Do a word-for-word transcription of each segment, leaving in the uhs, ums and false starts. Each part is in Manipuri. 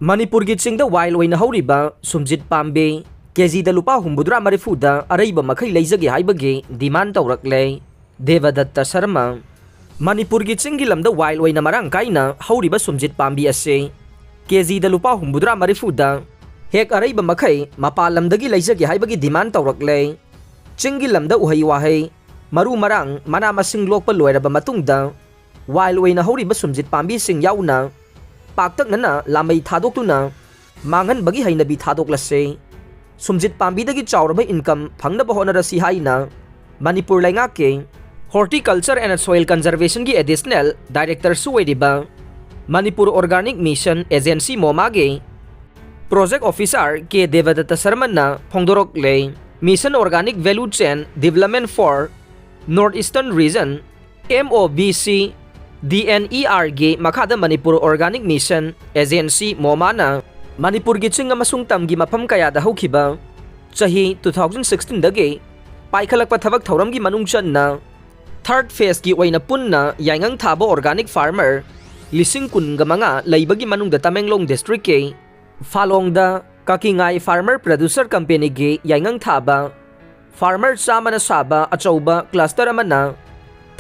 ꯃꯅꯤꯄꯨꯔꯒꯤ ꯆꯤꯡꯗ wild ꯑꯣꯏꯅ ꯍꯧꯔꯤꯕ ꯁꯨꯝꯖꯤꯠ ꯄꯥꯝꯕꯤ ꯀꯦꯖꯤꯗ ꯂꯨꯄꯥ ꯍꯨꯝꯐꯨꯇꯔꯥ ꯃꯔꯤꯐꯨꯗ ꯑꯔꯩꯕ ꯃꯈꯩ ꯂꯩꯖꯒꯦ ꯍꯥꯏꯕꯒꯤ demand ꯇꯧꯔꯛꯂꯦ꯫ ꯗꯦꯕꯗꯠꯇ ꯁꯔꯃ꯫ ꯃꯅꯤꯄꯨꯔꯒꯤ ꯆꯤꯡꯒꯤ ꯂꯝꯗ wild ꯑꯣꯏꯅ ꯃꯔꯥꯡ ꯀꯥꯏꯅ ꯍꯧꯔꯤꯕ ꯁꯨꯝꯖꯤꯠ ꯄꯥꯝꯕꯤ ꯑꯁꯤ ꯀꯦꯖꯤꯗ ꯂꯨꯄꯥ ꯍꯨꯝꯐꯨꯇꯔꯥ ꯃꯔꯤꯐꯨꯗ ꯍꯦꯛ ꯑꯔꯩꯕ ꯃꯈꯩ ꯃꯄꯥꯟ ꯂꯝꯗꯒꯤ ꯂꯩꯖꯒꯦ ꯍꯥꯏꯕꯒꯤ demand ꯇꯧꯔꯛꯂꯦ꯫ ꯆꯤꯡꯒꯤ ꯂꯝꯗ ꯎꯍꯩ ꯋꯥꯍꯩ, ꯃꯔꯨ ꯃꯔꯥꯡ, ꯃꯅꯥ ꯃꯁꯤꯡ ꯂꯣꯛꯄ ꯂꯣꯏꯔꯕ ꯃꯇꯨꯡꯗ wild ꯑꯣꯏꯅ ꯍꯧꯔꯤꯕ ꯁꯨꯝꯖꯤꯠ ꯄꯥꯝꯕꯤꯁꯤꯡ ꯌꯥꯎꯅ ꯄꯥꯛꯇꯛꯅꯅ ꯂꯥꯃꯩ ꯊꯥꯗꯣꯛꯇꯨꯅ ꯃꯥꯡꯍꯟꯕꯒꯤ ꯍꯩꯅꯕꯤ ꯊꯥꯗꯣꯛꯂꯁꯤ꯫ ꯁꯨꯝꯖꯤꯠ ꯄꯥꯝꯕꯤꯗꯒꯤ ꯆꯥꯎꯔꯕ income ꯐꯪꯅꯕ ꯍꯣꯠꯅꯔꯁꯤ ꯍꯥꯏꯅ ꯃꯅꯤꯄꯨꯔ ꯂꯩꯉꯥꯛꯀꯤ Horticulture and Soil Conservationꯒꯤ Additional Directorꯁꯨ ꯑꯣꯏꯔꯤꯕ Manipur Organic Mission Agency MOMAꯒꯤ Project Officer K ꯗꯦꯕꯗꯠꯇ ꯁꯔꯃꯅ ꯐꯣꯡꯗꯣꯔꯛꯂꯦ꯫ Mission Organic Value Chain Development for North Eastern Region, MOBC DNERꯒꯤ ꯃꯈꯥꯗ ꯃꯅꯤꯄꯨꯔ Organic Mission Agency MOMAꯅ ꯃꯅꯤꯄꯨꯔꯒꯤ ꯆꯤꯡ ꯑꯃꯁꯨꯡ ꯇꯝꯒꯤ ꯃꯐꯝ ꯀꯌꯥꯗ ꯍꯧꯈꯤꯕ ꯆꯍꯤ two thousand sixteenꯗꯒꯤ ꯄꯥꯏꯈꯠꯂꯛꯄ ꯊꯕꯛ ꯊꯧꯔꯝꯒꯤ ꯃꯅꯨꯡ ꯆꯟꯅ third phaseꯀꯤ ꯑꯣꯏꯅ ꯄꯨꯟꯅ ꯌꯥꯏꯉꯪ ꯊꯥꯕ organic farmer ꯂꯤꯁꯤꯡ ꯀꯨꯟꯒ ꯃꯉꯥ ꯂꯩꯕꯒꯤ ꯃꯅꯨꯡꯗ ꯇꯃꯦꯡꯂꯣꯡ districtꯀꯤ ꯐꯥꯂꯣꯡꯗ ꯀꯥꯀꯤꯉꯥꯏ Farmer Producer Companyꯒꯤ ꯌꯥꯏꯉꯪ ꯊꯥꯕ farmer ꯆꯥꯝꯃꯅ ꯁꯥꯕ ꯑꯆꯧꯕ cluster ꯑꯃꯅ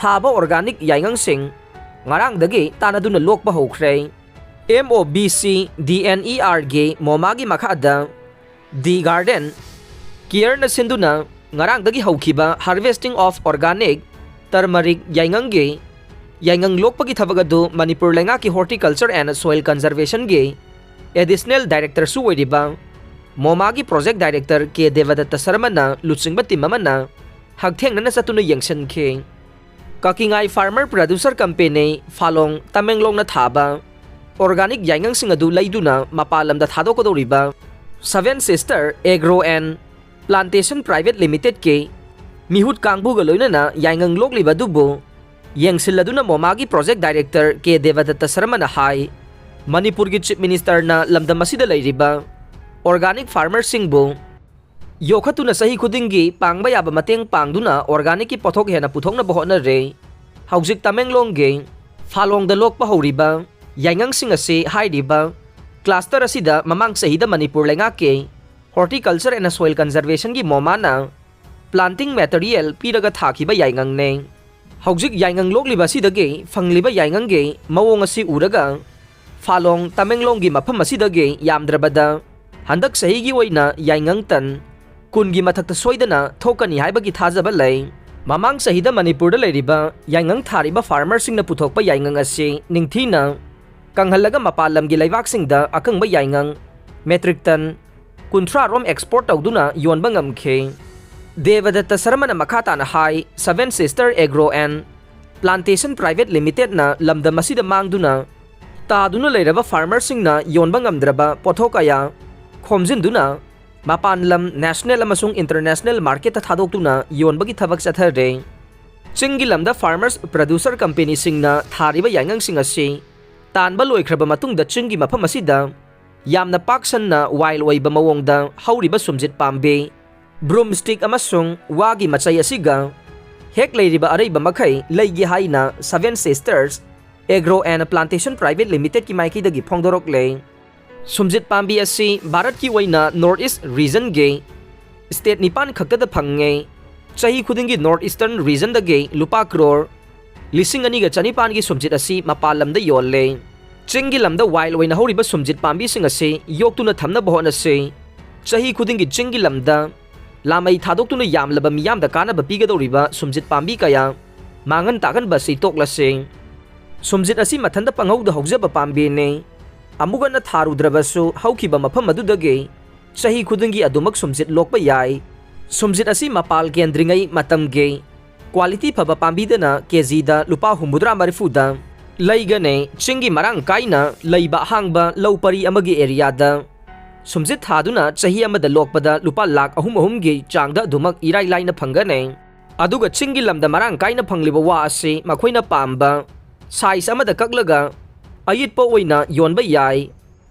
ꯊꯥꯕ organic ꯌꯥꯏꯉꯪꯁꯤꯡ ꯉꯔꯥꯡꯗꯒꯤ ꯇꯥꯟꯅꯗꯨꯅ ꯂꯣꯛꯄ ꯍꯧꯈ꯭ꯔꯦ꯫ MOBC DNERꯒꯤ MOMAꯒꯤ ꯃꯈꯥꯗ The Garden Careꯅ ꯁꯤꯟꯗꯨꯅ ꯉꯔꯥꯡꯗꯒꯤ ꯍꯧꯈꯤꯕ Harvesting of Organic Turmeric ꯌꯥꯏꯉꯪꯒꯤ ꯌꯥꯏꯉꯪ ꯂꯣꯛꯄꯒꯤ ꯊꯕꯛ ꯑꯗꯨ ꯃꯅꯤꯄꯨꯔ ꯂꯩꯉꯥꯛꯀꯤ Horticulture and Soil Conservationꯒꯤ Additional Directorꯁꯨ ꯑꯣꯏꯔꯤꯕ MOMAꯒꯤ Project Director ꯀꯦ ꯗꯦꯕꯗꯠꯇ ꯁꯔꯃꯅ ꯂꯨꯆꯤꯡꯕ team ꯑꯃꯅ ꯍꯛꯊꯦꯡꯅꯅ ꯆꯠꯇꯨꯅ ꯌꯦꯡꯁꯤꯟꯈꯤ꯫ ꯀꯥꯀꯤꯉꯥꯏ Farmer Producer Company ꯐꯥꯂꯣꯡ ꯇꯃꯦꯡꯂꯣꯡꯅ ꯊꯥꯕ organic ꯌꯥꯏꯉꯪꯁꯤꯡ ꯑꯗꯨ ꯂꯩꯗꯨꯅ ꯃꯄꯥꯟ ꯂꯝꯗ ꯊꯥꯗꯣꯛꯀꯗꯧꯔꯤꯕ Seven Sister Agro and Plantation Private Limitedꯀꯤ ꯃꯤꯍꯨꯠ ꯀꯥꯡꯕꯨꯒ ꯂꯣꯏꯅꯅ ꯌꯥꯏꯉꯪ ꯂꯣꯛꯂꯤꯕ ꯑꯗꯨꯕꯨ ꯌꯦꯡꯁꯤꯜꯂꯗꯨꯅ MOMAꯒꯤ Project Director ꯀꯦ ꯗꯦꯕꯗꯠꯇ ꯁꯔꯃꯅ ꯍꯥꯏ, ꯃꯅꯤꯄꯨꯔꯒꯤ Chief Ministerꯅ ꯂꯝꯗꯝ ꯑꯁꯤꯗ ꯂꯩꯔꯤꯕ organic farmerꯁꯤꯡꯕꯨ ꯌꯣꯛꯈꯠꯇꯨꯅ ꯆꯍꯤ ꯈꯨꯗꯤꯡꯒꯤ ꯄꯥꯡꯕ ꯌꯥꯕ ꯃꯇꯦꯡ ꯄꯥꯡꯗꯨꯅ organicꯀꯤ ꯄꯣꯠꯊꯣꯛ ꯍꯦꯟꯅ ꯄꯨꯊꯣꯛꯅꯕ ꯍꯣꯠꯅꯔꯦ꯫ ꯍꯧꯖꯤꯛ ꯇꯃꯦꯡꯂꯣꯡꯒꯤ ꯐꯥꯂꯣꯡꯗ ꯂꯣꯛꯄ ꯍꯧꯔꯤꯕ ꯌꯥꯏꯉꯪꯁꯤꯡ ꯑꯁꯤ ꯍꯥꯏꯔꯤꯕ Cluster ꯑꯁꯤꯗ ꯃꯃꯥꯡ ꯆꯍꯤꯗ ꯃꯅꯤꯄꯨꯔ ꯂꯩꯉꯥꯛꯀꯤ Horticulture and Soil Conservationꯒꯤ ꯃꯣꯃꯥꯅ planting material ꯄꯤꯔꯒ ꯊꯥꯈꯤꯕ ꯌꯥꯏꯉꯪꯅꯦ꯫ ꯍꯧꯖꯤꯛ ꯌꯥꯏꯉꯪ ꯂꯣꯛꯂꯤꯕ ꯑꯁꯤꯗꯒꯤ ꯐꯪꯂꯤꯕ ꯌꯥꯏꯉꯪꯒꯤ ꯃꯑꯣꯡ ꯑꯁꯤ ꯎꯔꯒ ꯐꯥꯂꯣꯡ ꯇꯃꯦꯡꯂꯣꯡꯒꯤ ꯃꯐꯝ ꯑꯁꯤꯗꯒꯤ ꯌꯥꯝꯗ꯭ꯔꯕꯗ ꯍꯟꯗꯛ ꯆꯍꯤꯒꯤ ꯑꯣꯏꯅ ꯌꯥꯏꯉꯪ ꯇꯟ ꯀꯨꯟꯒꯤ ꯃꯊꯛꯇ ꯁꯣꯏꯗꯅ ꯊꯣꯛꯀꯅꯤ ꯍꯥꯏꯕꯒꯤ ꯊꯥꯖꯕ ꯂꯩ꯫ ꯃꯃꯥꯡ ꯆꯍꯤꯗ ꯃꯅꯤꯄꯨꯔꯗ ꯂꯩꯔꯤꯕ ꯌꯥꯏꯉꯪ ꯊꯥꯔꯤꯕ farmerꯁꯤꯡꯅ ꯄꯨꯊꯣꯛꯄ ꯌꯥꯏꯉꯪ ꯑꯁꯤ ꯅꯤꯡꯊꯤꯅ ꯀꯪꯍꯜꯂꯒ ꯃꯄꯥꯟ ꯂꯝꯒꯤ ꯂꯩꯕꯥꯛꯁꯤꯡꯗ ꯑꯀꯪꯕ ꯌꯥꯏꯉꯪ metric ton ꯀꯨꯟꯊ꯭ꯔꯥ ꯔꯣꯝ export ꯇꯧꯗꯨꯅ ꯌꯣꯟꯕ ꯉꯝꯈꯤ꯫ ꯗꯦꯕꯗꯠꯇ ꯁꯔꯃꯅ ꯃꯈꯥ ꯇꯥꯅ ꯍꯥꯏ, Seven Sister Agro and Plantation Private Limitedꯅ ꯂꯝꯗꯝ ꯑꯁꯤꯗ ꯃꯥꯡꯗꯨꯅ ꯇꯥꯗꯨꯅ ꯂꯩꯔꯕ farmerꯁꯤꯡꯅ ꯌꯣꯟꯕ ꯉꯝꯗ꯭ꯔꯕ ꯄꯣꯠꯊꯣꯛ ꯀꯌꯥ ꯈꯣꯝꯖꯤꯟꯗꯨꯅ ꯃꯄꯥꯟ ꯂꯝ, national ꯑꯃꯁꯨꯡ international marketꯇ ꯊꯥꯗꯣꯛꯇꯨꯅ ꯌꯣꯟꯕꯒꯤ ꯊꯕꯛ ꯆꯠꯊꯔꯦ꯫ ꯆꯤꯡꯒꯤ ꯂꯝꯗ farmers producer companyꯁꯤꯡꯅ ꯊꯥꯔꯤꯕ ꯌꯥꯏꯉꯪꯁꯤꯡ ꯑꯁꯤ ꯇꯥꯟꯕ ꯂꯣꯏꯈ꯭ꯔꯕ ꯃꯇꯨꯡꯗ ꯆꯤꯡꯒꯤ ꯃꯐꯝ ꯑꯁꯤꯗ ꯌꯥꯝꯅ ꯄꯥꯛ ꯁꯟꯅ wild ꯑꯣꯏꯕ ꯃꯑꯣꯡꯗ ꯍꯧꯔꯤꯕ ꯁꯨꯝꯖꯤꯠ ꯄꯥꯝꯕꯤ, broomstick ꯑꯃꯁꯨꯡ ꯋꯥꯒꯤ ꯃꯆꯩ ꯑꯁꯤꯒ ꯍꯦꯛ ꯂꯩꯔꯤꯕ ꯑꯔꯩꯕ ꯃꯈꯩ ꯂꯩꯒꯦ ꯍꯥꯏꯅ Seven Sisters Agro and Plantation Private Limitedꯀꯤ ꯃꯥꯏꯀꯩꯗꯒꯤ ꯐꯣꯡꯗꯣꯔꯛꯂꯦ꯫ ꯁꯨꯝꯖꯤꯠ ꯄꯥꯝꯕꯤ ꯑꯁꯤ ꯚꯥꯔꯠꯀꯤ ꯑꯣꯏꯅ North East regionꯒꯤ state ꯅꯤꯄꯥꯟ ꯈꯛꯇꯗ ꯐꯪꯉꯦ꯫ ꯆꯍꯤ ꯈꯨꯗꯤꯡꯒꯤ North Eastern regionꯗꯒꯤ ꯂꯨꯄꯥ ꯀ꯭ꯔꯣꯔ ꯂꯤꯁꯤꯡ ꯑꯅꯤꯒ ꯆꯅꯤꯄꯥꯟꯒꯤ ꯁꯨꯝꯖꯤꯠ ꯑꯁꯤ ꯃꯄꯥꯟ ꯂꯝꯗ ꯌꯣꯜꯂꯦ꯫ ꯆꯤꯡꯒꯤ ꯂꯝꯗ wild ꯑꯣꯏꯅ ꯍꯧꯔꯤꯕ ꯁꯨꯝꯖꯤꯠ ꯄꯥꯝꯕꯤꯁꯤꯡ ꯑꯁꯤ ꯌꯣꯛꯇꯨꯅ ꯊꯝꯅꯕ ꯍꯣꯠꯅꯁꯤ꯫ ꯆꯍꯤ ꯈꯨꯗꯤꯡꯒꯤ ꯆꯤꯡꯒꯤ ꯂꯝꯗ ꯂꯥꯃꯩ ꯊꯥꯗꯣꯛꯇꯨꯅ ꯌꯥꯝꯂꯕ ꯃꯤꯌꯥꯝꯗ ꯀꯥꯟꯅꯕ ꯄꯤꯒꯗꯧꯔꯤꯕ ꯁꯨꯝꯖꯤꯠ ꯄꯥꯝꯕꯤ ꯀꯌꯥ ꯃꯥꯡꯍꯟ ꯇꯥꯛꯍꯟꯕ ꯑꯁꯤ ꯇꯣꯛꯂꯁꯤ꯫ ꯁꯨꯝꯖꯤꯠ ꯑꯁꯤ ꯃꯊꯟꯇ ꯄꯪꯍꯧꯗ ꯍꯧꯖꯕ ꯄꯥꯝꯕꯤꯅꯤ꯫ ꯑꯃꯨꯛ ꯍꯟꯅ ꯊꯥꯔꯨꯗ꯭ꯔꯕꯁꯨ ꯍꯧꯈꯤꯕ ꯃꯐꯝ ꯑꯗꯨꯗꯒꯤ ꯆꯍꯤ ꯈꯨꯗꯤꯡꯒꯤ ꯑꯗꯨꯃꯛ ꯁꯨꯝꯖꯤꯠ ꯂꯣꯛꯄ ꯌꯥꯏ꯫ ꯁꯨꯝꯖꯤꯠ ꯑꯁꯤ ꯃꯄꯥꯜ ꯀꯦꯟꯗ꯭ꯔꯤꯉꯩ ꯃꯇꯝꯒꯤ quality ꯐꯕ ꯄꯥꯝꯕꯤꯗꯅ ꯀꯦꯖꯤꯗ ꯂꯨꯄꯥ ꯍꯨꯝꯐꯨꯇꯔꯥ ꯃꯔꯤꯐꯨꯗ ꯂꯩꯒꯅꯤ꯫ ꯆꯤꯡꯒꯤ ꯃꯔꯥꯡ ꯀꯥꯏꯅ ꯂꯩꯕ ꯑꯍꯥꯡꯕ ꯂꯧ ꯄꯔꯤ ꯑꯃꯒꯤ areaꯗ ꯁꯨꯝꯖꯤꯠ ꯊꯥꯗꯨꯅ ꯆꯍꯤ ꯑꯃꯗ ꯂꯣꯛꯄꯗ ꯂꯨꯄꯥ ꯂꯥꯈ ꯑꯍꯨꯝ ꯑꯍꯨꯝꯒꯤ ꯆꯥꯡꯗ ꯑꯗꯨꯃꯛ ꯏꯔꯥꯏ ꯂꯥꯏꯅ ꯐꯪꯒꯅꯤ꯫ ꯑꯗꯨꯒ ꯆꯤꯡꯒꯤ ꯂꯝꯗ ꯃꯔꯥꯡ ꯀꯥꯏꯅ ꯐꯪꯂꯤꯕ ꯋꯥ ꯑꯁꯤ ꯃꯈꯣꯏꯅ ꯄꯥꯝꯕ size ꯑꯃꯗ ꯀꯛꯂꯒ ꯑꯌꯤꯠꯄ ꯑꯣꯏꯅ ꯌꯣꯟꯕ ꯌꯥꯏ꯫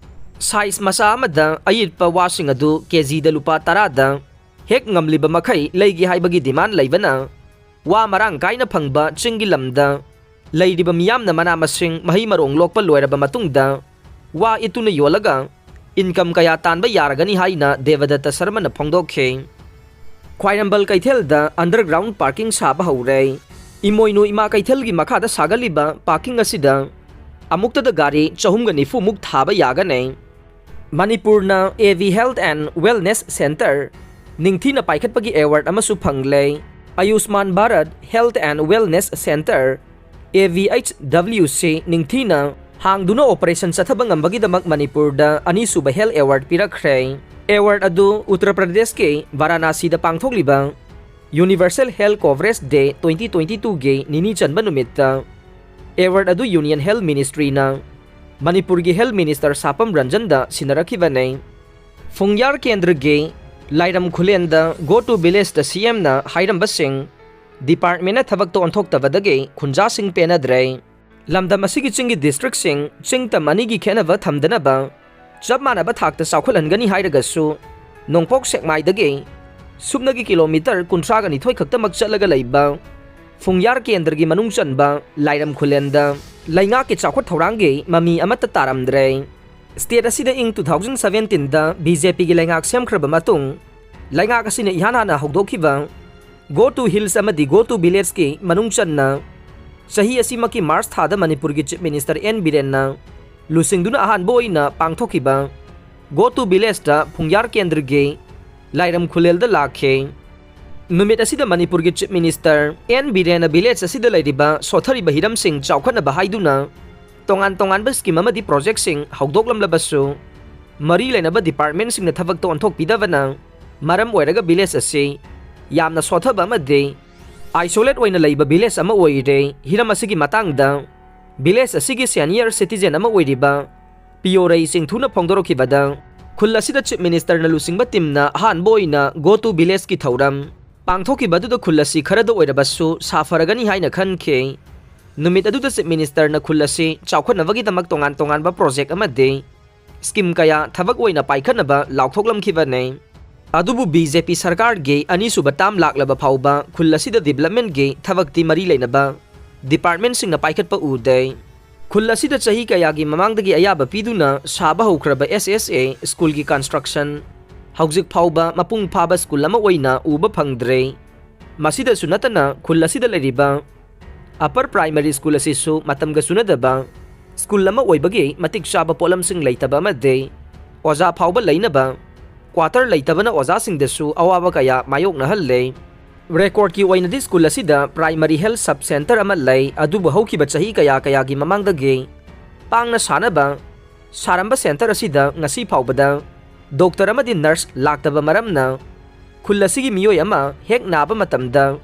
Size ꯃꯆꯥ ꯑꯃꯗ ꯑꯌꯤꯠꯄ ꯋꯥꯁꯤꯡ ꯑꯗꯨ ꯀꯦꯖꯤꯗ ꯂꯨꯄꯥ ꯇꯔꯥꯗ ꯍꯦꯛ ꯉꯝꯂꯤꯕ ꯃꯈꯩ ꯂꯩꯒꯦ ꯍꯥꯏꯕꯒꯤ demand ꯂꯩꯕꯅ, ꯋꯥ ꯃꯔꯥꯡ ꯀꯥꯏꯅ ꯐꯪꯕ ꯆꯤꯡꯒꯤ ꯂꯝꯗ ꯂꯩꯔꯤꯕ ꯃꯤꯌꯥꯝꯅ ꯃꯅꯥ ꯃꯁꯤꯡ, ꯃꯍꯩ ꯃꯔꯣꯡ ꯂꯣꯛꯄ ꯂꯣꯏꯔꯕ ꯃꯇꯨꯡꯗ ꯋꯥ ꯏꯠꯇꯨꯅ ꯌꯣꯜꯂꯒ income ꯀꯌꯥ ꯇꯥꯟꯕ ꯌꯥꯔꯒꯅꯤ ꯍꯥꯏꯅ ꯗꯦꯕꯗꯠꯇ ꯁꯔꯃꯅ ꯐꯣꯡꯗꯣꯛꯈꯤ꯫ ꯈ꯭ꯋꯥꯏꯔꯝꯕꯟ ꯀꯩꯊꯦꯜꯗ underground parking ꯁꯥꯕ ꯍꯧꯔꯦ꯫ ꯏꯃꯣꯏꯅꯨ ꯏꯃꯥ ꯀꯩꯊꯦꯜꯒꯤ ꯃꯈꯥꯗ ꯁꯥꯒꯠꯂꯤꯕ parking ꯑꯁꯤꯗ ꯑꯃꯨꯛꯇꯗ ꯒꯥꯔꯤ ꯆꯍꯨꯝꯒ ꯅꯤꯐꯨ ꯃꯨꯛ ꯊꯥꯕ ꯌꯥꯒꯅꯤ꯫ ꯃꯅꯤꯄꯨꯔꯅ A V Health and Wellness Centre ꯅꯤꯡꯊꯤꯅ ꯄꯥꯏꯈꯠꯄꯒꯤ award ꯑꯃꯁꯨ ꯐꯪꯂꯦ꯫ ꯑꯌꯨꯁꯃꯥꯟ Bharat Health and Wellness Centre, A V H W C ꯅꯤꯡꯊꯤꯅ ꯍꯥꯡꯗꯨꯅ operation ꯆꯠꯊꯕ ꯉꯝꯕꯒꯤꯗꯃꯛ ꯃꯅꯤꯄꯨꯔꯗ ꯑꯅꯤꯁꯨꯕ health award ꯄꯤꯔꯛꯈ꯭ꯔꯦ꯫ Award ꯑꯗꯨ ꯎꯠꯇꯔ ꯄ꯭ꯔꯗꯦꯁꯀꯤ ꯚꯥꯔꯥꯅꯥꯁꯤꯗ ꯄꯥꯡꯊꯣꯛꯂꯤꯕ Universal Health Coverage Day twenty twenty-twoꯒꯤ ꯅꯤꯅꯤ ꯆꯟꯕ ꯅꯨꯃꯤꯠꯇ award ꯑꯗꯨ Union Health Ministryꯅ ꯃꯅꯤꯄꯨꯔꯒꯤ Health Minister ꯁꯥꯄꯝ ꯔꯟꯖꯟꯗ ꯁꯤꯟꯅꯔꯛꯈꯤꯕꯅꯤ꯫ ꯐꯨꯡꯌꯥꯔ ꯀꯦꯟꯗ꯭ꯔꯒꯤ ꯂꯥꯏꯔꯝ ꯈꯨꯂꯦꯟꯗ Go to Villageꯇ CMꯅ ꯍꯥꯏꯔꯝꯕꯁꯤꯡ departmentꯅ ꯊꯕꯛꯇ ꯑꯣꯟꯊꯣꯛꯇꯕꯗꯒꯤ ꯈꯨꯟꯖꯥꯁꯤꯡ ꯄꯦꯟꯅꯗ꯭ꯔꯦ꯫ ꯂꯝꯗꯝ ꯑꯁꯤꯒꯤ ꯆꯤꯡꯒꯤ districtꯁꯤꯡ ꯆꯤꯡ ꯇꯝ ꯑꯅꯤꯒꯤ ꯈꯦꯠꯅꯕ ꯊꯝꯗꯅꯕ ꯆꯞ ꯃꯥꯟꯅꯕ ꯊꯥꯛꯇ ꯆꯥꯎꯈꯠꯍꯟꯒꯅꯤ ꯍꯥꯏꯔꯒꯁꯨ, ꯅꯣꯡꯄꯣꯛ ꯁꯦꯛꯃꯥꯏꯗꯒꯤ ꯁꯨꯞꯅꯒꯤ kilometre ꯀꯨꯟꯊ꯭ꯔꯥꯒ ꯅꯤꯊꯣꯏ ꯈꯛꯇꯃꯛ ꯆꯠꯂꯒ ꯂꯩꯕ ꯐꯨꯡꯌꯥꯔ ꯀꯦꯟꯗ꯭ꯔꯒꯤ ꯃꯅꯨꯡ ꯆꯟꯕ ꯂꯥꯏꯔꯝ ꯈꯨꯂꯦꯟꯗ ꯂꯩꯉꯥꯛꯀꯤ ꯆꯥꯎꯈꯠ ꯊꯧꯔꯥꯡꯒꯤ ꯃꯃꯤ ꯑꯃꯠꯇ ꯇꯥꯔꯝꯗ꯭ꯔꯦ꯫ State ꯑꯁꯤꯗ ꯏꯪ two thousand seventeenꯗ BJPꯒꯤ ꯂꯩꯉꯥꯛ ꯁꯦꯝꯈ꯭ꯔꯕ ꯃꯇꯨꯡ ꯂꯩꯉꯥꯛ ꯑꯁꯤꯅ ꯏꯍꯥꯟ ꯍꯥꯟꯅ ꯍꯧꯗꯣꯛꯈꯤꯕ Go to Hills ꯑꯃꯗꯤ Go to Villageꯀꯤ ꯃꯅꯨꯡ ꯆꯟꯅ ꯆꯍꯤ ꯑꯁꯤꯃꯛꯀꯤ March ꯊꯥꯗ ꯃꯅꯤꯄꯨꯔꯒꯤ Chief Minister N ꯕꯤꯔꯦꯟꯅ ꯂꯨꯆꯤꯡꯗꯨꯅ ꯑꯍꯥꯟꯕ ꯑꯣꯏꯅ ꯄꯥꯡꯊꯣꯛꯈꯤꯕ Go to Villageꯇ ꯐꯨꯡꯌꯥꯔ ꯀꯦꯟꯗ꯭ꯔꯒꯤ ꯂꯥꯏꯔꯝ ꯈꯨꯂꯦꯜꯗ ꯂꯥꯛꯈꯤ꯫ ꯅꯨꯃꯤꯠ ꯑꯁꯤꯗ ꯃꯅꯤꯄꯨꯔꯒꯤ Chief Minister N ꯕꯤꯔꯦꯟꯅ village ꯑꯁꯤꯗ ꯂꯩꯔꯤꯕ ꯁꯣꯠꯊꯔꯤꯕ ꯍꯤꯔꯝꯁꯤꯡ ꯆꯥꯎꯈꯠꯅꯕ ꯍꯥꯏꯗꯨꯅ ꯇꯣꯉꯥꯟ ꯇꯣꯉꯥꯟꯕ scheme ꯑꯃꯗꯤ projectꯁꯤꯡ ꯍꯧꯗꯣꯛꯂꯝꯂꯕꯁꯨ, ꯃꯔꯤ ꯂꯩꯅꯕ departmentꯁꯤꯡꯅ ꯊꯕꯛꯇ ꯑꯣꯟꯊꯣꯛꯄꯤꯗꯕꯅ ꯃꯔꯝ ꯑꯣꯏꯔꯒ village ꯑꯁꯤ ꯌꯥꯝꯅ ꯁꯣꯠꯊꯕ ꯑꯃꯗꯤ isolate ꯑꯣꯏꯅ ꯂꯩꯕ village ꯑꯃ ꯑꯣꯏꯔꯦ꯫ ꯍꯤꯔꯝ ꯑꯁꯤꯒꯤ ꯃꯇꯥꯡꯗ village ꯑꯁꯤꯒꯤ senior citizen ꯑꯃ ꯑꯣꯏꯔꯤꯕ ꯄꯤꯌꯣꯔꯩ ꯆꯤꯡꯊꯨꯅ ꯐꯣꯡꯗꯣꯔꯛꯈꯤꯕꯗ, ꯈꯨꯜ ꯑꯁꯤꯗ Chief Ministerꯅ ꯂꯨꯆꯤꯡꯕ teamꯅ ꯑꯍꯥꯟꯕ ꯑꯣꯏꯅ Go to Villageꯀꯤ ꯊꯧꯔꯝ ꯄꯥꯡꯊꯣꯛꯈꯤꯕ ꯑꯗꯨꯗ ꯈꯨꯜ ꯑꯁꯤ ꯈꯔꯗ ꯑꯣꯏꯔꯕꯁꯨ ꯁꯥꯐꯔꯒꯅꯤ ꯍꯥꯏꯅ ꯈꯟꯈꯤ꯫ ꯅꯨꯃꯤꯠ ꯑꯗꯨꯗ Chief Ministerꯅ ꯈꯨꯜ ꯑꯁꯤ ꯆꯥꯎꯈꯠꯅꯕꯒꯤꯗꯃꯛ ꯇꯣꯉꯥꯟ ꯇꯣꯉꯥꯟꯕ project ꯑꯃꯗꯤ scheme ꯀꯌꯥ ꯊꯕꯛ ꯑꯣꯏꯅ ꯄꯥꯏꯈꯠꯅꯕ ꯂꯥꯎꯊꯣꯛꯂꯝꯈꯤꯕꯅꯤ꯫ ꯑꯗꯨꯕꯨ BJP ꯁꯔꯀꯥꯔꯒꯤ ꯑꯅꯤꯁꯨꯕ term ꯂꯥꯛꯂꯕ ꯐꯥꯎꯕ ꯈꯨꯜ ꯑꯁꯤꯗ developmentꯀꯤ ꯊꯕꯛꯇꯤ ꯃꯔꯤ ꯂꯩꯅꯕ departmentꯁꯤꯡꯅ ꯄꯥꯏꯈꯠꯄ ꯎꯗꯦ꯫ ꯈꯨꯜ ꯑꯁꯤꯗ ꯆꯍꯤ ꯀꯌꯥꯒꯤ ꯃꯃꯥꯡꯗꯒꯤ ꯑꯌꯥꯕ ꯄꯤꯗꯨꯅ ꯁꯥꯕ ꯍꯧꯈ꯭ꯔꯕ ꯑꯦꯁ ꯑꯦꯁ ꯑꯦ ꯁ꯭ꯀꯨꯜꯒꯤ ꯀꯟꯁꯇ꯭ꯔꯛꯁꯟ ꯍꯧꯖꯤꯛ ꯐꯥꯎꯕ ꯃꯄꯨꯡ ꯐꯥꯕ ꯁ꯭ꯀꯨꯜ ꯑꯃ ꯑꯣꯏꯅ ꯎꯕ ꯐꯪꯗ꯭ꯔꯦ꯫ ꯃꯁꯤꯗꯁꯨ ꯅꯠꯇꯅ ꯈꯨꯜ ꯑꯁꯤꯗ ꯂꯩꯔꯤꯕ ꯑꯄꯔ ꯄ꯭ꯔꯥꯏꯃꯔꯤ ꯁ꯭ꯀꯨꯜ ꯑꯁꯤꯁꯨ ꯃꯇꯝꯒ ꯆꯨꯅꯗꯕ ꯁ꯭ꯀꯨꯜ ꯑꯃ ꯑꯣꯏꯕꯒꯤ ꯃꯇꯤꯛ ꯆꯥꯕ ꯄꯣꯠꯂꯝꯁꯤꯡ ꯂꯩꯇꯕ ꯑꯃꯗꯤ ꯑꯣꯖꯥ ꯐꯥꯎꯕ ꯂꯩꯅꯕ ꯀ꯭ꯋꯥꯇꯔ ꯂꯩꯇꯕꯅ ꯑꯣꯖꯥꯁꯤꯡꯗꯁꯨ ꯑꯋꯥꯕ ꯀꯌꯥ ꯃꯥꯌꯣꯛꯅꯍꯜꯂꯦ꯫ ꯔꯦꯀꯣꯔꯗꯀꯤ ꯑꯣꯏꯅꯗꯤ ꯁ꯭ꯀꯨꯜ ꯑꯁꯤꯗ ꯄ꯭ꯔꯥꯏꯃꯔꯤ ꯍꯦꯜꯊ ꯁꯕ ꯁꯦꯟꯇꯔ ꯑꯃ ꯂꯩ, ꯑꯗꯨꯕꯨ ꯍꯧꯈꯤꯕ ꯆꯍꯤ ꯀꯌꯥ ꯀꯌꯥꯒꯤ ꯃꯃꯥꯡꯗꯒꯤ ꯄꯥꯡꯅ ꯁꯥꯅꯕ ꯁꯥꯔꯝꯕ ꯁꯦꯟꯇꯔ ꯑꯁꯤꯗ ꯉꯁꯤ ꯐꯥꯎꯕꯗ ꯗꯣꯛꯇꯔ ꯑꯃꯗꯤ ꯅꯔꯁ ꯂꯥꯛꯇꯕ ꯃꯔꯝꯅ ꯈꯨꯜ ꯑꯁꯤꯒꯤ ꯃꯤꯑꯣꯏ ꯑꯃ ꯍꯦꯛ ꯅꯥꯕ ꯃꯇꯝꯗ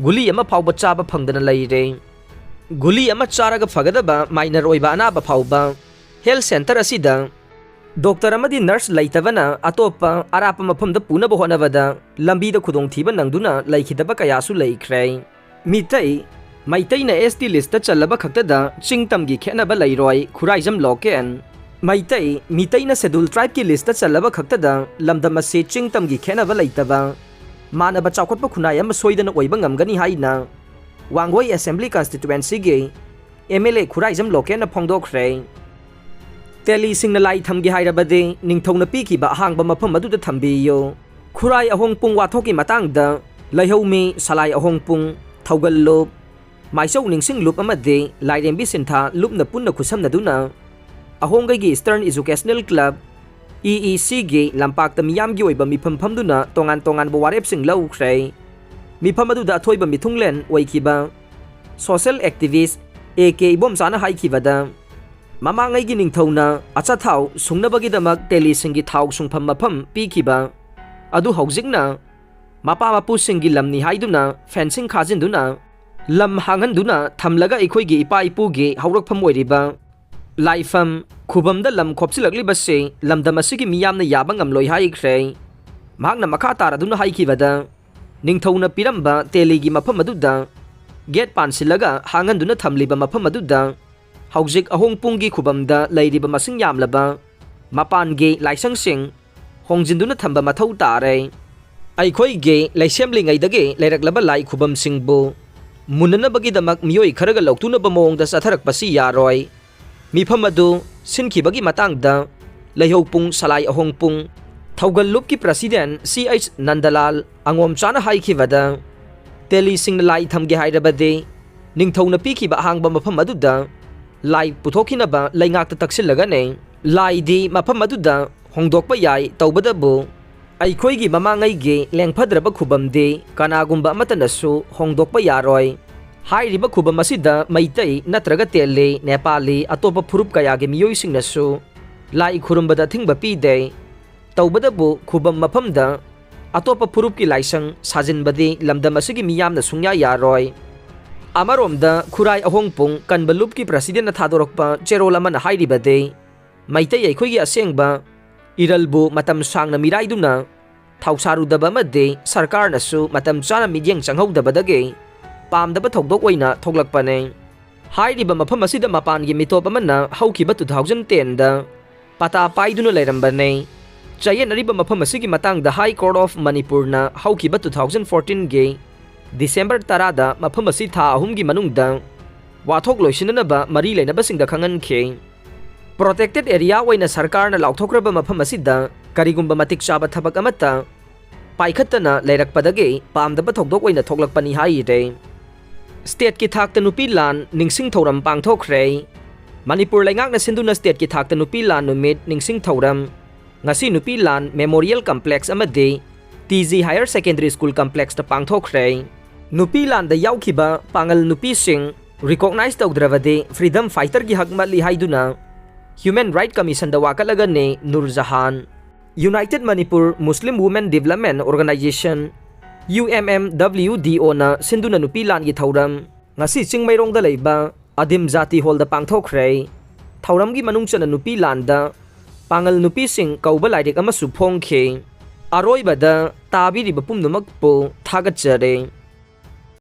ꯒꯨꯂꯤ ꯑꯃ ꯐꯥꯎꯕ ꯆꯥꯕ ꯐꯪꯗꯅ ꯂꯩꯔꯦ꯫ ꯒꯨꯂꯤ ꯑꯃ ꯆꯥꯔꯒ ꯐꯒꯗꯕ ꯃꯥꯏꯅꯔ ꯑꯣꯏꯕ ꯑꯅꯥꯕ ꯐꯥꯎꯕ ꯍꯦꯜꯊ ꯁꯦꯟꯇꯔ ꯑꯁꯤꯗ ꯗꯣꯛꯇꯔ ꯑꯃꯗꯤ ꯅꯔꯁ ꯂꯩꯇꯕꯅ ꯑꯇꯣꯞꯄ ꯑꯔꯥꯞꯄ ꯃꯐꯝꯗ ꯄꯨꯅꯕ ꯍꯣꯠꯅꯕꯗ ꯂꯝꯕꯤꯗ ꯈꯨꯗꯣꯡꯊꯤꯕ ꯅꯪꯗꯨꯅ ꯂꯩꯈꯤꯗꯕ ꯀꯌꯥꯁꯨ ꯂꯩꯈ꯭ꯔꯦ꯫ ꯃꯤꯇꯩ, ꯃꯩꯇꯩꯅ ꯑꯦꯁ ꯇꯤ ꯂꯤꯁꯇ ꯆꯜꯂꯕ ꯈꯛꯇꯗ ꯆꯤꯡ ꯇꯝꯒꯤ ꯈꯦꯠꯅꯕ ꯂꯩꯔꯣꯏ, Khuraijam local. Meitei, ꯃꯤꯇꯩꯅ schedule ꯇ꯭ꯔꯥꯏꯕꯀꯤ list ꯆꯜꯂꯕ ꯈꯛꯇꯗ ꯂꯝꯗꯝ ꯑꯁꯤ ꯆꯤꯡ ꯇꯝꯒꯤ ꯈꯦꯠꯅꯕ ꯂꯩꯇꯕ, ꯃꯥꯟꯅꯕ ꯆꯥꯎꯈꯠꯄ ꯈꯨꯟꯅꯥꯏ ꯑꯃ ꯁꯣꯏꯗꯅ ꯑꯣꯏꯕ ꯉꯝꯒꯅꯤ ꯍꯥꯏꯅ ꯋꯥꯡꯒꯣꯏ ꯑꯦꯁꯦꯝꯕ꯭ꯂꯤ ꯀꯟꯁꯇꯤꯇ꯭ꯋꯦꯟꯁꯤꯒꯤ ꯑꯦꯝ ꯑꯦꯜ ꯑꯦ ꯈꯨꯔꯥꯏꯖꯝ ꯂꯣꯀꯦꯟꯅ ꯐꯣꯡꯗꯣꯛꯈ꯭ꯔꯦ꯫ ꯇꯦꯂꯤꯁꯤꯡꯅ ꯂꯥꯏ ꯊꯝꯒꯦ ꯍꯥꯏꯔꯕꯗꯤ ꯅꯤꯡꯊꯧꯅ ꯄꯤꯈꯤꯕ ꯑꯍꯥꯡꯕ ꯃꯐꯝ ꯑꯗꯨꯗ ꯊꯝꯕꯤꯌꯨ꯫ ꯈꯨꯔꯥꯏ ꯑꯍꯣꯡꯄꯨꯡ ꯋꯥꯊꯣꯛꯀꯤ ꯃꯇꯥꯡꯗ ꯂꯩꯍꯧꯃꯤ ꯁꯂꯥꯏ ꯑꯍꯣꯡꯄꯨꯡ, ꯊꯧꯒꯜ ꯂꯨꯞ, ꯃꯥꯏꯆꯧ ꯅꯤꯡꯁꯤꯡ ꯂꯨꯞ ꯑꯃꯗꯤ ꯂꯥꯏꯔꯦꯝꯕꯤ ꯁꯤꯟꯊꯥ ꯂꯨꯞꯅ ꯄꯨꯟꯅ ꯈꯨꯠꯁꯝꯅꯗꯨꯅ ꯑꯍꯣꯡꯒꯩꯒꯤ eastern educational club, E E ꯁꯤꯒꯤ ꯂꯝꯄꯥꯛꯇ ꯃꯤꯌꯥꯝꯒꯤ ꯑꯣꯏꯕ ꯃꯤꯐꯝ ꯐꯝꯗꯨꯅ ꯇꯣꯉꯥꯟ ꯇꯣꯉꯥꯟꯕ ꯋꯥꯔꯦꯞꯁꯤꯡ ꯂꯧꯈ꯭ꯔꯦ꯫ ꯃꯤꯐꯝ ꯑꯗꯨꯗ ꯑꯊꯣꯏꯕ ꯃꯤꯊꯨꯡꯂꯦꯟ ꯑꯣꯏꯈꯤꯕ ꯁꯣꯁꯦꯜ ꯑꯦꯛꯇꯤꯚꯤꯁ ꯑꯦ ꯀꯦ ꯏꯕꯣꯝꯆꯥꯅ ꯍꯥꯏꯈꯤꯕꯗ, ꯃꯃꯥꯡꯉꯩꯒꯤ ꯅꯤꯡꯊꯧꯅ ꯑꯆꯥꯊꯥꯎ ꯁꯨꯡꯅꯕꯒꯤꯗꯃꯛ ꯇꯦꯂꯤꯁꯤꯡꯒꯤ ꯊꯥꯎ ꯁꯨꯡꯐꯝ ꯃꯐꯝ ꯄꯤꯈꯤꯕ ꯑꯗꯨ ꯍꯧꯖꯤꯛꯅ ꯃꯄꯥ ꯃꯄꯨꯁꯤꯡꯒꯤ ꯂꯝꯅꯤ ꯍꯥꯏꯗꯨꯅ ꯐꯦꯟꯁꯤꯡ ꯈꯥꯖꯤꯟꯗꯨꯅ ꯂꯝ ꯍꯥꯡꯍꯟꯗꯨꯅ ꯊꯝꯂꯒ ꯑꯩꯈꯣꯏꯒꯤ ꯏꯄꯥ ꯏꯄꯨꯒꯤ ꯍꯧꯔꯛꯐꯝ ꯑꯣꯏꯔꯤꯕ ꯂꯥꯏꯐꯝ ꯈꯨꯕꯝꯗ ꯂꯝ ꯈꯣꯞꯆꯤꯜꯂꯛꯂꯤꯕꯁꯤ ꯂꯝꯗꯝ ꯑꯁꯤꯒꯤ ꯃꯤꯌꯥꯝꯅ ꯌꯥꯕ ꯉꯝꯂꯣꯏ ꯍꯥꯏꯈ꯭ꯔꯦ꯫ ꯃꯍꯥꯛꯅ ꯃꯈꯥ ꯇꯥꯔꯗꯨꯅ ꯍꯥꯏꯈꯤꯕꯗ, ꯅꯤꯡꯊꯧꯅ ꯄꯤꯔꯝꯕ ꯇꯦꯂꯤꯒꯤ ꯃꯐꯝ ꯑꯗꯨꯗ ꯒꯦꯠ ꯄꯥꯟꯁꯤꯜꯂꯒ ꯍꯥꯡꯍꯟꯗꯨꯅ ꯊꯝꯂꯤꯕ ꯃꯐꯝ ꯑꯗꯨꯗ ꯍꯧꯖꯤꯛ ꯑꯍꯣꯡꯄꯨꯡꯒꯤ ꯈꯨꯕꯝꯗ ꯂꯩꯔꯤꯕ ꯃꯁꯤꯡ ꯌꯥꯝꯂꯕ ꯃꯄꯥꯟꯒꯤ ꯂꯥꯏꯁꯪꯁꯤꯡ ꯍꯣꯡꯖꯤꯟꯗꯨꯅ ꯊꯝꯕ ꯃꯊꯧ ꯇꯥꯔꯦ꯫ ꯑꯩꯈꯣꯏꯒꯤ ꯂꯩꯁꯦꯝꯂꯤꯉꯩꯗꯒꯤ ꯂꯩꯔꯛꯂꯕ ꯂꯥꯏ ꯈꯨꯕꯝꯁꯤꯡꯕꯨ ꯃꯨꯟꯅꯅꯕꯒꯤꯗꯃꯛ ꯃꯤꯑꯣꯏ ꯈꯔꯒ ꯂꯧꯊꯨꯅꯕ ꯃꯑꯣꯡꯗ ꯆꯠꯊꯔꯛꯄꯁꯤ ꯌꯥꯔꯣꯏ꯫ ꯃꯤꯐꯝ ꯑꯗꯨ ꯁꯤꯟꯈꯤꯕꯒꯤ ꯃꯇꯥꯡꯗ ꯂꯩꯍꯧꯄꯨꯡ ꯁꯂꯥꯏ ꯑꯍꯣꯡꯄꯨꯡ, ꯊꯧꯒꯜ ꯂꯨꯞꯀꯤ ꯄ꯭ꯔꯁꯤꯗꯦꯟ ꯁꯤ ꯑꯩꯆ ꯅꯟꯗꯂꯥꯜ ꯑꯉꯣꯝꯆꯥꯅ ꯍꯥꯏꯈꯤꯕꯗ, ꯇꯦꯂꯤꯁꯤꯡꯅ ꯂꯥꯏ ꯊꯝꯒꯦ ꯍꯥꯏꯔꯕꯗꯤ ꯅꯤꯡꯊꯧꯅ ꯄꯤꯈꯤꯕ ꯑꯍꯥꯡꯕ ꯃꯐꯝ ꯑꯗꯨꯗ ꯂꯥꯏ ꯄꯨꯊꯣꯛꯈꯤꯅꯕ ꯂꯩꯉꯥꯛꯇ ꯇꯛꯁꯤꯜꯂꯒꯅꯤ꯫ ꯂꯥꯏꯗꯤ ꯃꯐꯝ ꯑꯗꯨꯗ ꯍꯣꯡꯗꯣꯛꯄ ꯌꯥꯏ, ꯇꯧꯕꯗꯕꯨ ꯑꯩꯈꯣꯏꯒꯤ ꯃꯃꯥꯡꯉꯩꯒꯤ ꯂꯦꯡꯐꯗ꯭ꯔꯕ ꯈꯨꯕꯝꯗꯤ ꯀꯅꯥꯒꯨꯝꯕ ꯑꯃꯠꯇꯅꯁꯨ ꯍꯣꯡꯗꯣꯛꯄ ꯌꯥꯔꯣꯏ꯫ ꯍꯥꯏꯔꯤꯕ ꯈꯨꯕꯝ ꯑꯁꯤꯗ ꯃꯩꯇꯩ ꯅꯠꯇ꯭ꯔꯒ ꯇꯦꯂꯤ, ꯅꯦꯄꯥꯂꯤ, ꯑꯇꯣꯞꯄ ꯐꯨꯔꯨꯞ ꯀꯌꯥꯒꯤ ꯃꯤꯑꯣꯏꯁꯤꯡꯅꯁꯨ ꯂꯥꯏ ꯈꯨꯔꯨꯝꯕꯗ ꯑꯊꯤꯡꯕ ꯄꯤꯗꯦ꯫ ꯇꯧꯕꯗꯕꯨ ꯈꯨꯕꯝ ꯃꯐꯝꯗ ꯑꯇꯣꯞꯄ ꯐꯨꯔꯨꯞꯀꯤ ꯂꯥꯏꯁꯪ ꯁꯥꯖꯤꯟꯕꯗꯤ ꯂꯝꯗꯝ ꯑꯁꯤꯒꯤ ꯃꯤꯌꯥꯝꯅ ꯁꯨꯡꯌꯥ ꯌꯥꯔꯣꯏ꯫ ꯑꯃꯔꯣꯝꯗ ꯈꯨꯔꯥꯏ ꯑꯍꯣꯡꯄꯨꯡ ꯀꯟꯕ ꯂꯨꯞꯀꯤ ꯄ꯭ꯔꯁꯤꯗꯦꯟꯅ ꯊꯥꯗꯣꯔꯛꯄ ꯆꯦꯔꯣꯜ ꯑꯃꯅ ꯍꯥꯏꯔꯤꯕꯗꯤ, ꯃꯩꯇꯩ ꯑꯩꯈꯣꯏꯒꯤ ꯑꯁꯦꯡꯕ ꯏꯔꯜꯕꯨ ꯃꯇꯝ ꯁꯥꯡꯅ ꯃꯤꯔꯥꯏꯗꯨꯅ ꯊꯧꯁꯥꯔꯨꯗꯕ ꯑꯃꯗꯤ ꯁꯔꯀꯥꯔꯅꯁꯨ ꯃꯇꯝ ꯆꯥꯅ ꯃꯤꯠꯌꯦꯡ ꯆꯪꯍꯧꯗꯕꯗꯒꯤ ꯄꯥꯝꯗꯕ ꯊꯧꯗꯣꯛ ꯑꯣꯏꯅ ꯊꯣꯛꯂꯛꯄꯅꯤ꯫ ꯍꯥꯏꯔꯤꯕ ꯃꯐꯝ ꯑꯁꯤꯗ ꯃꯄꯥꯟꯒꯤ ꯃꯤꯇꯣꯞ ꯑꯃꯅ ꯍꯧꯈꯤꯕ two thousand ten ꯗ ꯄꯇꯥ ꯄꯥꯏꯗꯨꯅ ꯂꯩꯔꯝꯕꯅꯤ꯫ ꯆꯌꯦꯠꯅꯔꯤꯕ ꯃꯐꯝ ꯑꯁꯤꯒꯤ ꯃꯇꯥꯡꯗ High Court of ꯃꯅꯤꯄꯨꯔꯅ ꯍꯧꯈꯤꯕ two thousand fourteen ꯒꯤ ꯗꯤꯁꯦꯝꯕꯔ ꯇꯔꯥꯗ ꯃꯐꯝ ꯑꯁꯤ ꯊꯥ ꯑꯍꯨꯝꯒꯤ ꯃꯅꯨꯡꯗ ꯋꯥꯊꯣꯛ ꯂꯣꯏꯁꯤꯟꯅꯅꯕ ꯃꯔꯤ ꯂꯩꯅꯕꯁꯤꯡꯗ ꯈꯪꯍꯟꯈꯤ꯫ Protected area ꯑꯣꯏꯅ ꯁꯔꯀꯥꯔꯅ ꯂꯥꯎꯊꯣꯛꯈ꯭ꯔꯕ ꯃꯐꯝ ꯑꯁꯤꯗ ꯀꯔꯤꯒꯨꯝꯕ ꯃꯇꯤꯛ ꯆꯥꯕ ꯊꯕꯛ ꯑꯃꯠꯇ ꯄꯥꯏꯈꯠꯇꯅ ꯂꯩꯔꯛꯄꯗꯒꯤ ꯄꯥꯝꯗꯕ ꯊꯧꯗꯣꯛ ꯑꯣꯏꯅ ꯊꯣꯛꯂꯛꯄꯅꯤ ꯍꯥꯏꯔꯦ꯫ ꯁ꯭ꯇꯦꯠꯀꯤ ꯊꯥꯛꯇ ꯅꯨꯄꯤ ꯂꯥꯟ ꯅꯤꯡꯁꯤꯡ ꯊꯧꯔꯝ ꯄꯥꯡꯊꯣꯛꯈ꯭ꯔꯦ꯫ ꯃꯅꯤꯄꯨꯔ ꯂꯩꯉꯥꯛꯅ ꯁꯤꯟꯗꯨꯅ ꯁ꯭ꯇꯦꯠꯀꯤ ꯊꯥꯛꯇ ꯅꯨꯄꯤ ꯂꯥꯟ ꯅꯨꯃꯤꯠ ꯅꯤꯡꯁꯤꯡ ꯊꯧꯔꯝ ꯉꯁꯤ ꯅꯨꯄꯤ ꯂꯥꯟ ꯃꯦꯃꯣꯔꯤꯌꯦꯜ ꯀꯝꯄ꯭ꯂꯦꯛꯁ ꯑꯃꯗꯤ T G higher secondary school ꯀꯝꯄ꯭ꯂꯦꯛꯁꯇ ꯄꯥꯡꯊꯣꯛꯈ꯭ꯔꯦ꯫ ꯅꯨꯄꯤ ꯂꯥꯟꯗ ꯌꯥꯎꯈꯤꯕ ꯄꯥꯡꯒꯜ ꯅꯨꯄꯤꯁꯤꯡ ꯔꯤꯀꯣꯛꯅꯥꯏꯖ ꯇꯧꯗ꯭ꯔꯕꯗꯤ ꯐ꯭ꯔꯤꯗꯝ ꯐꯥꯏꯇꯔꯒꯤ ꯍꯛ ꯃꯠꯂꯤ ꯍꯥꯏꯗꯨꯅ ꯍ꯭ꯌꯨꯃꯦꯟ ꯔꯥꯏꯠ ꯀꯃꯤꯁꯟꯗ ꯋꯥꯀꯠꯂꯒꯅꯤ Nurjahan. United Manipur Muslim Women Development Organization, U M M W D ꯑꯣꯅ ꯁꯤꯟꯗꯨꯅ ꯅꯨꯄꯤ ꯂꯥꯟꯒꯤ ꯊꯧꯔꯝ ꯉꯁꯤ ꯆꯤꯡꯃꯩꯔꯣꯡꯗ ꯂꯩꯕ ꯑꯗꯤꯝ ꯖꯥꯇꯤ ꯍꯣꯜꯗ ꯄꯥꯡꯊꯣꯛꯈ꯭ꯔꯦ꯫ ꯊꯧꯔꯝꯒꯤ ꯃꯅꯨꯡ ꯆꯟꯅ ꯅꯨꯄꯤ ꯂꯥꯟꯗ ꯄꯥꯡꯒꯜ ꯅꯨꯄꯤꯁꯤꯡ ꯀꯧꯕ ꯂꯥꯏꯔꯤꯛ ꯑꯃꯁꯨ ꯐꯣꯡꯈꯤ꯫ ꯑꯔꯣꯏꯕꯗ ꯇꯥꯕꯤꯔꯤꯕ ꯄꯨꯝꯅꯃꯛꯄꯨ ꯊꯥꯒꯠꯆꯔꯤ꯫